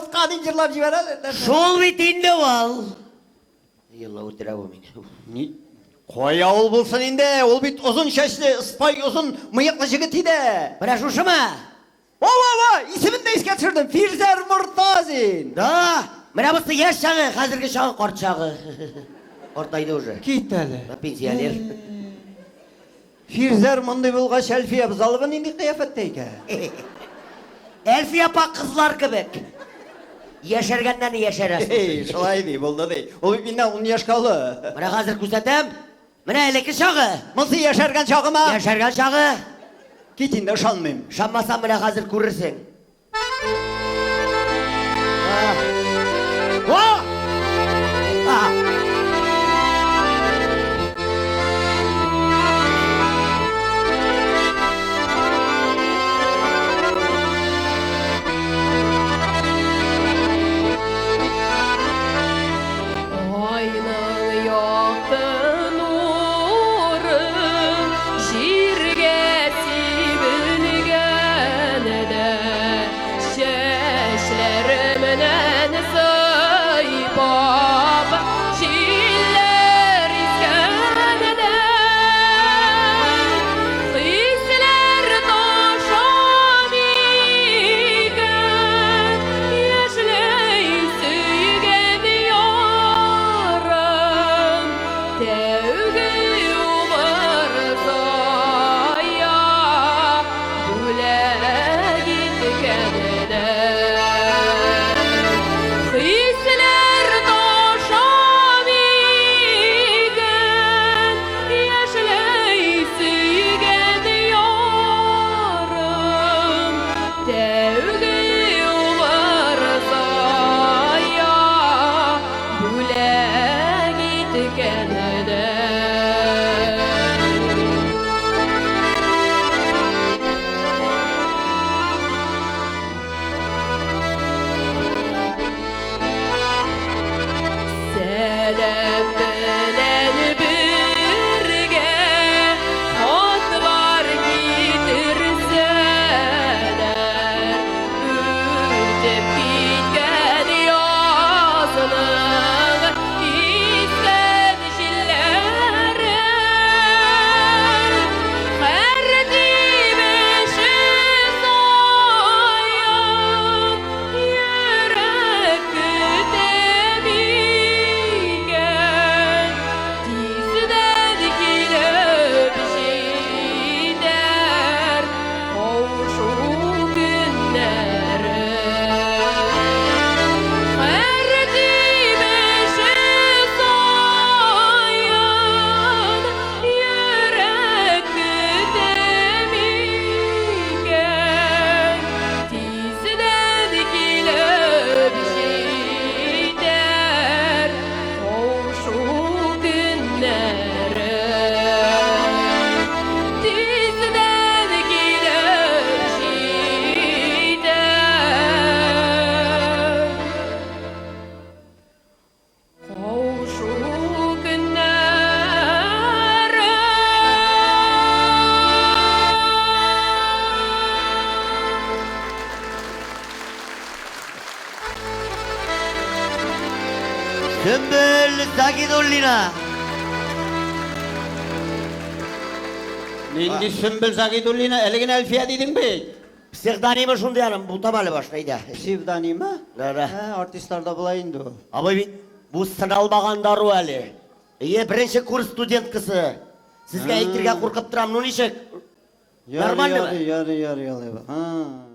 утка дип җырлап җибәрә әле. Шул бит инде ул. Елла үтерә бу мине. Ни? Кая ул булсын инде? Ул бит озын чәчле, ыспай озын мыеклы җегет иде. Менә шушымы? Ова-ова! Исемен дә искә төшердем. Фирзәр Мортазин. Да, менә бусы яшь чагы, хәзерге чагы карт чагы. Картайды уже. Кит әле. Пенсионер. Фирзәр мондый булгач, Әлфия Абзалова нинди кыяфәттә икән? Әлфия апа кызлар кебек. Яшәргәннән яшәрә. Эй, шулай ди, булды ди. Ул бит миннән ун яшькә олы. Менә хәзер күрсәтәм. Менә элекке чагы. Монсы яшәргән чагыма? Яшәргән чагы. Кит инде, ышанмыйм. Ышанмасаң, менә хәзер күрерсең. Айның якты нуры җиргә сибелгәндә, чәчләремнән сыйпап, җилләр искәндә, хисләр таша микән, яшьләй сөйгән ярым, тәүге умырзая бүләк иткәндә. Хисләр таша микән, яшьләй сөйгән ярым, тәүге умырзая бүләк иткәндә. Сәлам белән бергә хатлар китерсәләр, үтеп киткән язның искән җилләре, һәр тибеше саен йөрәк көтә микән, тиздән килеп җитәр кавышу көннәре. Һәр тибеше саен йөрәк көтә микән, тиздән килеп җитәр кавышу көннәре. Тиздән килеп җитәр кавышу көннәре. Сөмбел Загидуллина. Нинди Сөмбел Загидуллина? Әле генә Әлфия дидең бит. Псевдонимы шундый аның, бутама әле башны, әйдә. Псевдонимы? Да, да. Ә, артистларда була инде ул. Абый бит бу сыналмаган дару әле. Ие, беренче курс студенткасы. Сезгә әйтергә куркып торам, ну ничек? Ярый, Нормально ярый, ярый, ярый, алай. Ха.